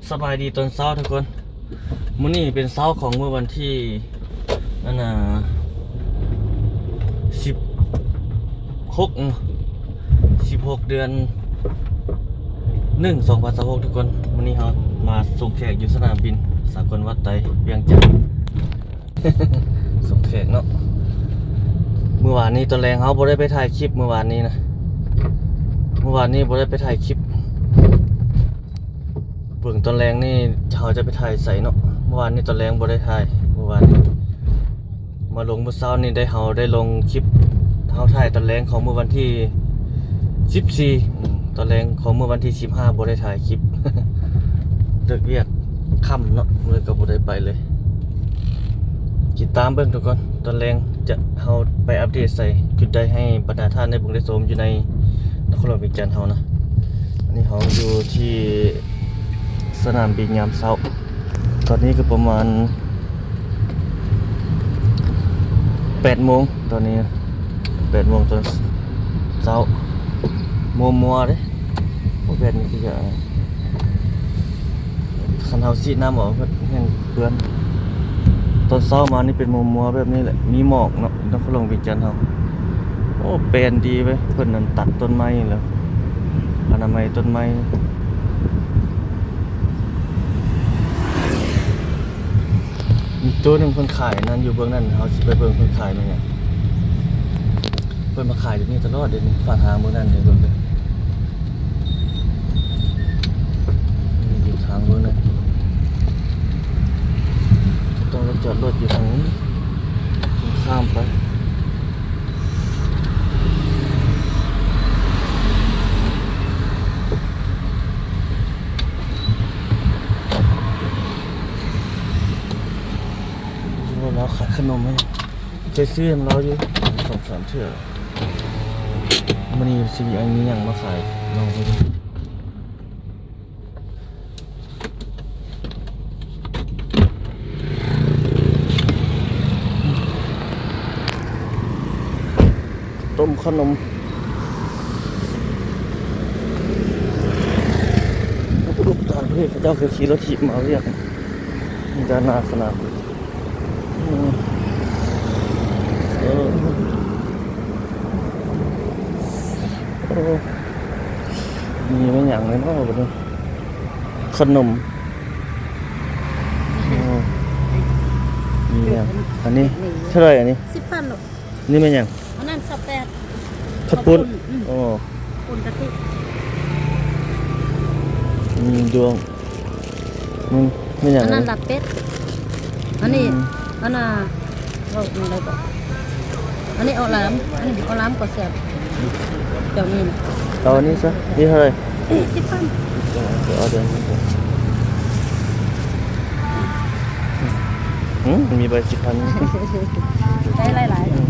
ສະບາຍດີຕອນເຊົ້າທຸກຄົນ. ມື້ນີ້ເປັນເຊົ້າຂອງມື້ວັນທີ ອັນນ່າ ສິບຫົກ ເນາະ ສິບຫົກ ເດືອນໜຶ່ງ ສອງພັນຊາວຫົກ ທຸກຄົນ. ມື້ນີ້ເຮົາມາສົ່ງແຂກຢູ່ສະໜາມບິນສາກົນວັດໄຕວຽງຈັນ. ສົ່ງແຂກເນາະ. ມື້ວານນີ້ຕອນແລງເຮົາບໍ່ໄດ້ໄປຖ່າຍຄລິບ ມື້ວານນີ້ນະ ມື້ວານນີ້ບໍ່ໄດ້ໄປຖ່າຍຄລິບ. ເບິ່ງຕອນແລງນີ້ເຮົາຈະໄປຖ່າຍໃສເນາະ. ມື້ວານນີ້ຕອນແລງບໍ່ໄດ້ຖ່າຍ ມື້ວານນີ້ມາລົງມື້ເຊົ້ານີ້ໄດ້ ເຮົາໄດ້ລົງຄລິບ ເຮົາຖ່າຍຕອນແລງຂອງມື້ວັນທີສິບສີ່ ອືມ ຕອນແລງຂອງມື້ວັນທີສິບຫ້າບໍ່ໄດ້ຖ່າຍຄລິບ ເລີກວຽກຄ່ຳເນາະ ເລີຍກໍບໍ່ໄດ້ໄປເລີຍ. ຕິດຕາມເບິ່ງທຸກຄົນ ຕອນແລງຈະ ເຮົາໄປອັບເດດໃສ່ຈຸດໃດໃຫ້ບັນດາທ່ານໄດ້ເບິ່ງໄດ້ຊົມຢູ່ໃນນະຄອນຫຼວງວຽງຈັນເຮົານະ. ອັນນີ້ເຮົາຢູ່ທີ່ສະໜາມບິນຍາມເຊົ້າ ຕອນນີ້ກໍປະມານແປດໂມງ ຕອນນີ້ນະ ແປດໂມງຕອນເຊົ້າ ມົວໆເດ້. ໂອ້ ແບບນີ້ຄືຢາກ ຄັນເຮົາສີດນ້ຳອອກແມ່ນເປື້ອນ. ຕອນເຊົ້າມານີ້ເປັນມົວໆແບບນີ້ແຫຼະ ມີໝອກເນາະ ນະຄອນຫຼວງວຽງຈັນເຮົາ. ໂອ້ ແປນດີເວີຍ ເພິ່ນນັ້ນຕັດຕົ້ນໄມ້ແລ້ວ ອະນາໄມຕົ້ນໄມ້. ມີໂຕໜຶ່ງເພິ່ນຂາຍນັ້ນຢູ່ເບື້ອງນັ້ນ ເຮົາຊິໄປເບິ່ງເພິ່ນຂາຍແມ່ນຫຍັງ. ເພິ່ນມາຂາຍຢູ່ນີ້ຕະຫຼອດເດ ນີ້ ຟາກທາງເບື້ອງນັ້ນເດ ເບິ່ງເດີ ນີ້ຢູ່ທາງເບື້ອງນັ້ນ ຕ້ອງໄດ້ຈອດລົດຢູ່ທາງນີ້ ຂ້າມໄປ. ໂອ້ ລາວຂາຍຂະໜົມໃຫ້ ເຄີຍຊື້ນຳລາວຢູ່ສອງສາມເທື່ອ. ມື້ນີ້ຊິມີຫຍັງມາຂາຍ ລອງເບິ່ງ. ຕົ້ມຂະໜົມ ລູກຕານເພິ່ນ ເຂົາເຈົ້າຄືຂີ່ລົດຖີບມາວຽກ ດ້ານໜ້າສະໜາມ. ອືມ ເອີ ໂອ້ ມີແມ່ນຫຍັງເນາະບັດນີ້ ຂະໜົມ. ໂອ້ ມີຫຍັງ ອັນນີ້ເທົ່າໃດ ອັນນີ້ ສິບພັນລູກ. ນີ້ແມ່ນຫຍັງ? ອັນນັ້ນຊາວແປດ ເຂົ້າປຸ້ນ. ເຂົ້າປຸ້ນ ອືມ ໂອ້ ປຸ້ນກະທິ. ອືມ ດວງ ມັນແມ່ນຫຍັງ? ອັນນັ້ນລາບເປັດ ອັນນີ້ ອືມ ອັນນ່າ ເວົ້າແນວໃດກໍ ອັນນີ້ເອົາຫຼາມ ອັນນີ້ເອົາຫຼາມກໍແຊບ ເຈົ້ານີ້ນະ. ເອົາອັນນີ້ຊະ ນີ້ເທົ່າໃດ? ສິບພັນ. ເອົາເດີ ອືມ ມີໃບສິບພັນ ໄດ້ຫຼາຍໆ ອືມ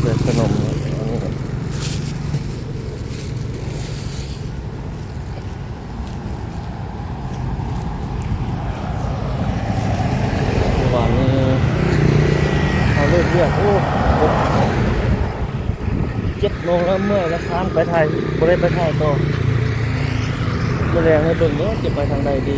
ແບບຂະໜົມ ອັນນີ້ ວານນີ້ເຮົາເລີກວຽກ ໂອ້ ເຈັດໂມງແລ້ວ ເມື່ອຍແລ້ວ ຄ້າງໄປຖ່າຍ ບໍ່ໄດ້ໄປຖ່າຍຕໍ່. ມື້ແລງໃຫ້ເບິ່ງເດີ ຈະໄປທາງໃດດີ.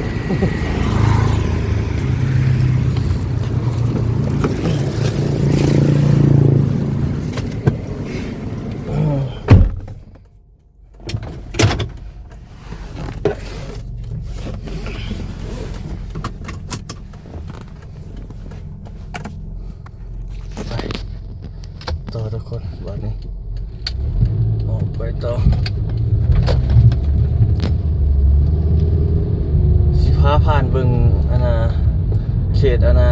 ໄປຕໍ່ທຸກຄົນ ບາດນີ້ອອກໄປຕໍ່ ຊິພາຜ່ານເບິ່ງ ອັນນ່າ ເຂດ ອັນນ່າ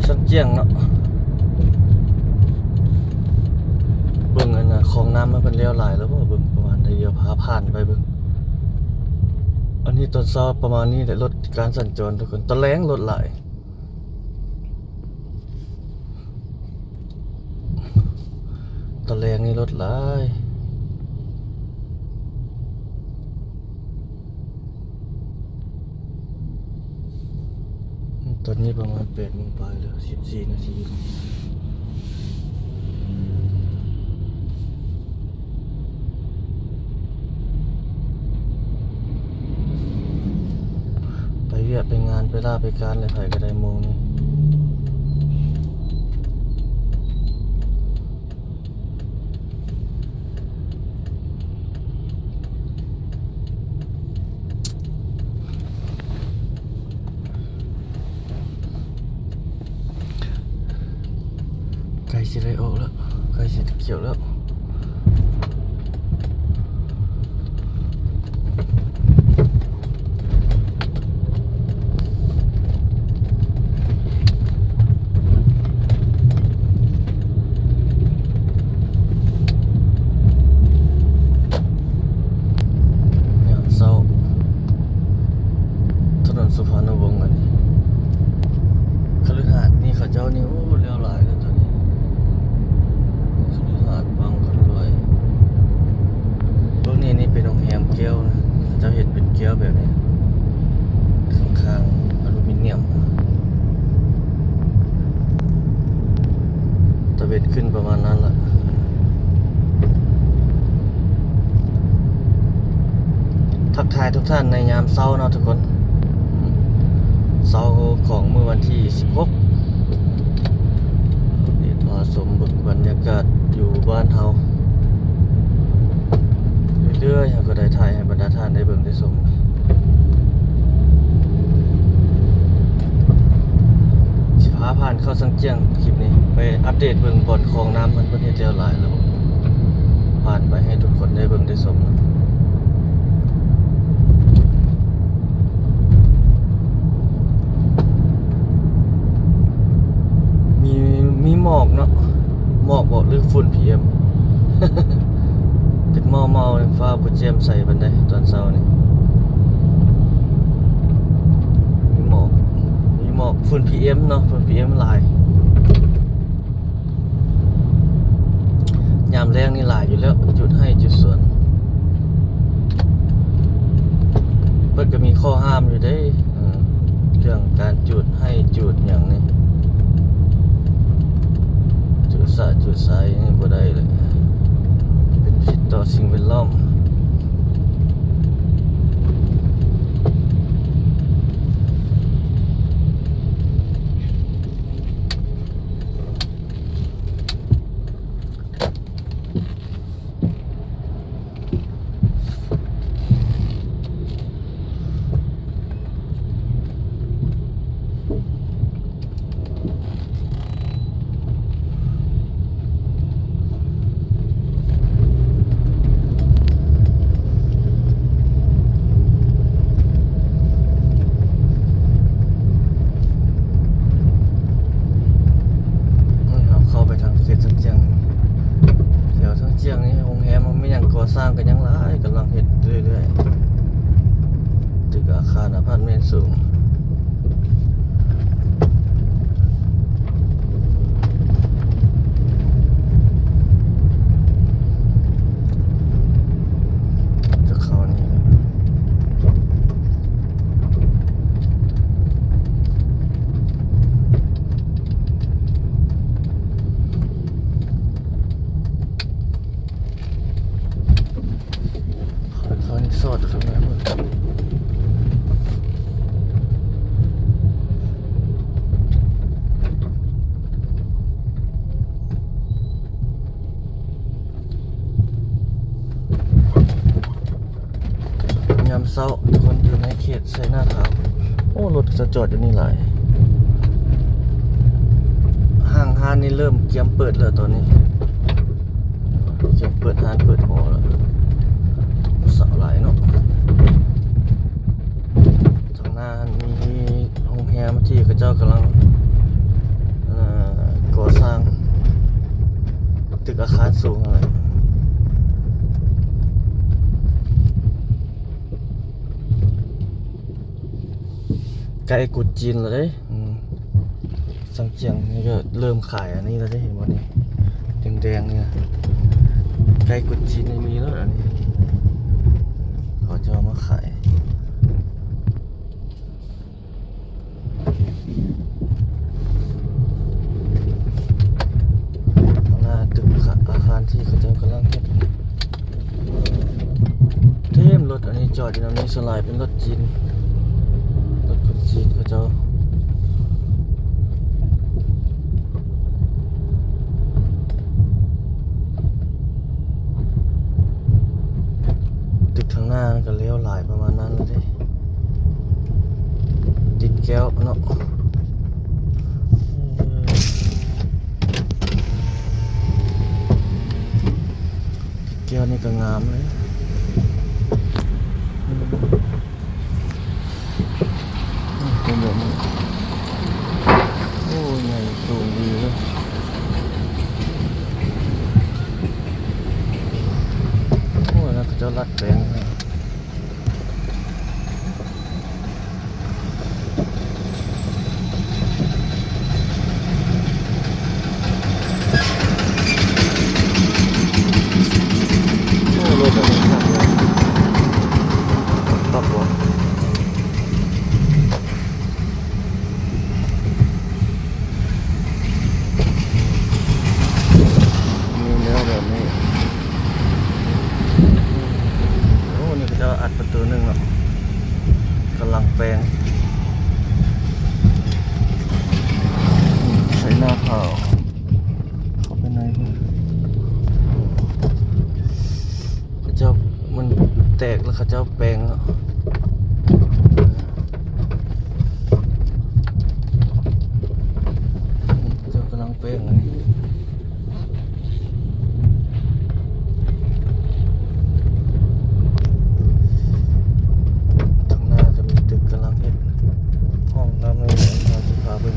ຊານຈຽງເນາະ ເບິ່ງ ອັນນ່າ ຄອງນ້ຳມັນເພິ່ນແລ້ວຫຼາຍແລ້ວບໍ່ ເບິ່ງປະມານໃດ ດຽວພາຜ່ານໄປເບິ່ງ. ອັນນີ້ຕອນເຊົ້າປະມານນີ້ແຫຼະ ລົດການສັນຈອນທຸກຄົນ ຕອນແລງລົດຫຼາຍ ຕອນແລງນີ້ລົດຫຼາຍ. ຕອນນີ້ປະມານແປດໂມງປາຍແລ້ວ ສິບສີ່ນາທີ. ແບບໄປງານໄປລາໄປການແລ້ວ ໃຜກໍໄດ້ໂມງນີ້. ໃກ້ຊິໄດ້ອອກແລ້ວ ໃກ້ຊິກ່ຽວແລ້ວ. ຍາມເຊົ້າ ຖະໜົນສຸພານຸວົງ ອັນນີ້ ຄະລືຫາດນີ້ ເຂົາເຈົ້ານີ້ ໂອ້ ແລ້ວຫຼາຍແລ້ວຕອນນີ້. ຄະລືຫາດວັງຄຳລວຍ ເບິ່ງນີ້ ນີ້ເປັນໂຮງແຮມແກ້ວນະ ເຂົາເຈົ້າເຮັດເປັນແກ້ວແບບນີ້ ຂ້າງໆອາລູມິນຽມ. ຕາເວັນຂຶ້ນປະມານນັ້ນລະ. ທັກທາຍທຸກທ່ານໃນຍາມເຊົ້າເນາະທຸກຄົນ. ເຊົ້າຂອງມື້ວັນທີສິບຫົກ ອັບເດດພາຊົມເບິ່ງບັນຍາກາດຢູ່ບ້ານເຮົາເລື້ອຍໆ. ເຮົາກໍໄດ້ຖ່າຍໃຫ້ບັນດາທ່ານໄດ້ເບິ່ງໄດ້ຊົມ. ຊິພາຜ່ານເຂົ້າຊຽງຈຽງ ຄລິບນີ້ ໄປອັບເດດເບິ່ງບ່ອນຂອງນ້ຳມັນ ເພິ່ນເຮັດແລ້ວຫຼາຍແລ້ວ ຜ່ານໄປໃຫ້ທຸກຄົນໄດ້ເບິ່ງໄດ້ຊົມ. ມີ ມີໝອກເນາະ ໝອກບໍ ຫຼືຝຸ່ນ ພີເອັມ ເປັນເມົາໆ ຟ້າບໍ່ແຈ່ມໃສປານໃດຕອນເຊົ້ານີ້. ມີໝອກ ມີໝອກ ຝຸ່ນ ພີເອັມ ເນາະ ຝຸ່ນ ພີເອັມ ຫຼາຍ. ຍາມແລ້ງນີ້ຫຼາຍຢູ່ແລ້ວ ຈູດໄຮ່ຈູດສວນ ເພິ່ນກໍມີຂໍ້ຫ້າມຢູ່ເດ້ ເອີ ເລື່ອງການຈູດໄຮ່ຈູດຫຍັງນີ້ ຈູດສະຈູດໄຊນີ້ບໍ່ໄດ້ເລີຍ ເປັນພິດຕໍ່ສິ່ງແວດລ້ອມ. ເຮົາເຂົ້າໄປທາງເຂດຊຽງຈຽງ ແຖວຊຽງຈຽງນີ້ ໂຮງແຮມ ແມ່ນຫຍັງ ກໍ່ສ້າງກໍຍັງຫຼາຍ ກຳລັງເຮັດເລື້ອຍໆ ຕຶກອາຄານອາພາດເມັນສູງ. ຈະເຂົ້ານີ້ແຫຼະ ເຂົານີ້ສອດຢູ່ຂ້າງໃນພຸ້ນ. ຍາມເຊົ້າ ທຸກຄົນ ຢູ່ໃນເຂດໄຊນາທາວນ. ໂອ້ ລົດຈະຈອດຢູ່ນີ້ຫຼາຍ. ຫ້າງຮ້ານນີ້ເລີ່ມກຽມເປີດແລ້ວຕອນນີ້. ກຽມເປີດຮ້ານເປີດຫໍແລ້ວ ສາວຫຼາຍເນາະ. ທາງໜ້າຫັ້ນມີໂຮງແຮມທີ່ເຂົາເຈົ້າກຳລັງ ເອີ ກໍ່ສ້າງຕຶກອາຄານສູງຫັ້ນແຫຼະ. ໃກ້ກຸດຈີນແລ້ວເດ້. ອືມ ຊຽງຈຽງນີ້ກໍເລີ່ມຂາຍອັນນີ້ແລ້ວເດ້ ເຫັນບໍ່ນີ້ ແດງໆ ນີ້ນະ. ໃກ້ກຸດຈີນນີ້ມີແລ້ວ ອັນນີ້ເຂົາຈະເອົາມາຂາຍ. ຂ້າງໜ້າຕຶກອາຄານທີ່ເຂົາເຈົ້າກຳລັງເຮັດ ເຕັມລົດ ອັນນີ້ຈອດຢູ່ນຳນີ້ ສ່ວນຫຼາຍເປັນລົດຈີນ ລົດຄົນຈີນ. ເຈົ້າ ຕຶກທາງໜ້າມັນກໍແລ້ວຫຼາຍປະມານນັ້ນແລ້ວເດ້ ຕິດແກ້ວເນາະ. ແກ້ວນີ້ກໍງາມເລີຍ ເປັນແບບນີ້. ໂອ້ ໃຫຍ່ສູງດີເລີຍ. ໂອ້ ນັ້ນເຂົາເຈົ້າລັດແປງ. ໂອ້ ລົດອັນນີ້ຄັກເລີຍ ປັບບໍ່ ມີແນວແບບນີ້. ໂອ້ ນີ້ເຂົາເຈົ້າອັດປະຕູໜຶ່ງເນາະ ກຳລັງແປງ ໃສ່ໜ້າເຂົາ ເຂົ້າໄປໃນພຸ້ນ ເຂົາເຈົ້າ ມັນແຕກແລ້ວເຂົາເຈົ້າແປງເນາະ. ເຈົ້າກຳລັງແປງອັນນີ້ ທາງໜ້າກໍມີຕຶກກຳລັງເຮັດ ຫ້ອງນ້ຳນີ້ເຮົາຊິພາເບິ່ງ.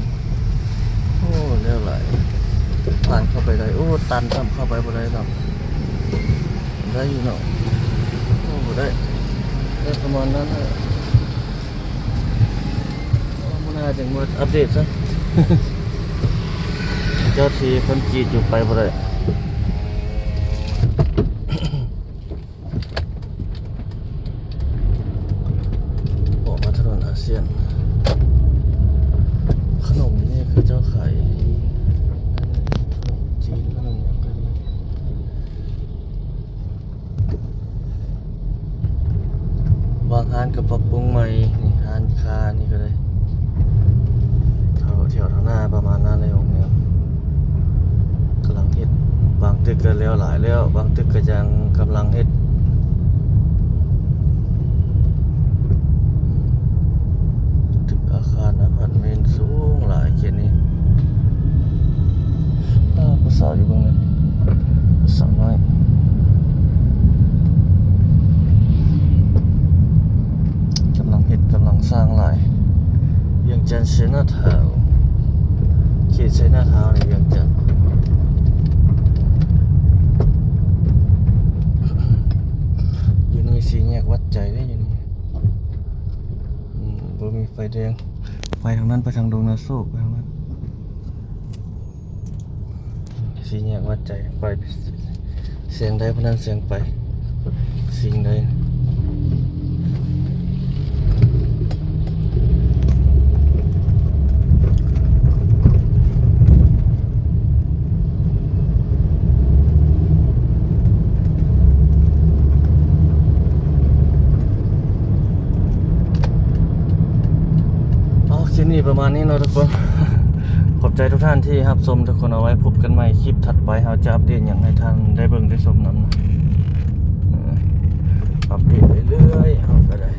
ໂອ້ ແລ້ວຫຼາຍ ຜ່ານເຂົ້າໄປໄດ້. ໂອ້ ຕັນຊ້ຳ ເຂົ້າໄປບໍ່ໄດ້ຊ້ຳ. ໄດ້ຢູ່ເນາະ ໂອ້ ບໍ່ໄດ້ ໄດ້ປະມານນັ້ນແຫຼະ. ມື້ໜ້າຈຶ່ງມາອັບເດດຊະ ເຈົ້າທີ່ຄົນກຣີດຢູ່ ໄປບໍ່ໄດ້. ອອກມາຖະໜົນອາຊຽນ ຂະໜົມນີ້ເຂົາເຈົ້າຂາຍ ຂະໜົມຈີນ ຂະໜົມຫຍັງກໍມີ. ບາງຮ້ານກໍປັບປຸງໃໝ່ ນີ້ຮ້ານຄ້ານີ້ກໍໄດ້ ແຖວ ແຖວທາງໜ້າປະມານນັ້ນເລີຍ. ໂຮງແຮມກຳລັງເຮັດ ບາງຕຶກກໍແລ້ວຫຼາຍແລ້ວ ບາງຕຶກກໍຍັງກຳລັງເຮັດ. ຕຶກອາຄານອາພາດເມັນສູງຫຼາຍເຂດນີ້. ອ້າ ຜູ້ສາວຢູ່ເບິ່ງນັ້ນ ຜູ້ສາວນ້ອຍ ກຳລັງເຮັດ ກຳລັງສ້າງຫຼາຍ. ວຽງຈັນ ໄຊນາທາວນ໌ ເຂດໄຊນາທາວນ໌ໃນວຽງຈັນ. ຢູ່ນີ້ສີ່ແຍກວັດໃຈເດ້ ຢູ່ນີ້ ອືມ ບໍ່ມີໄຟແດງ. ໄປທາງນັ້ນ ໄປທາງດົງນາໂຊກ ໄປທາງນັ້ນ. ສີ່ແຍກວັດໃຈ ໄປ ແຊງໄດ້ ພວກນັ້ນແຊງໄປ ສິ່ງໃດ. ເອົາ ຄລິບນີ້ປະມານນີ້ເນາະທຸກຄົນ. ຂອບໃຈທຸກທ່ານທີ່ຮັບຊົມທຸກຄົນ. ເອົາໄວ້ພົບກັນໃໝ່ ຄລິບຖັດໄປ ເຮົາຈະອັບເດດຫຍັງໃຫ້ທ່ານໄດ້ເບິ່ງໄດ້ຊົມນຳ. ເອີ ອັບເດດເລື້ອຍໆ ເຮົາກໍໄດ້.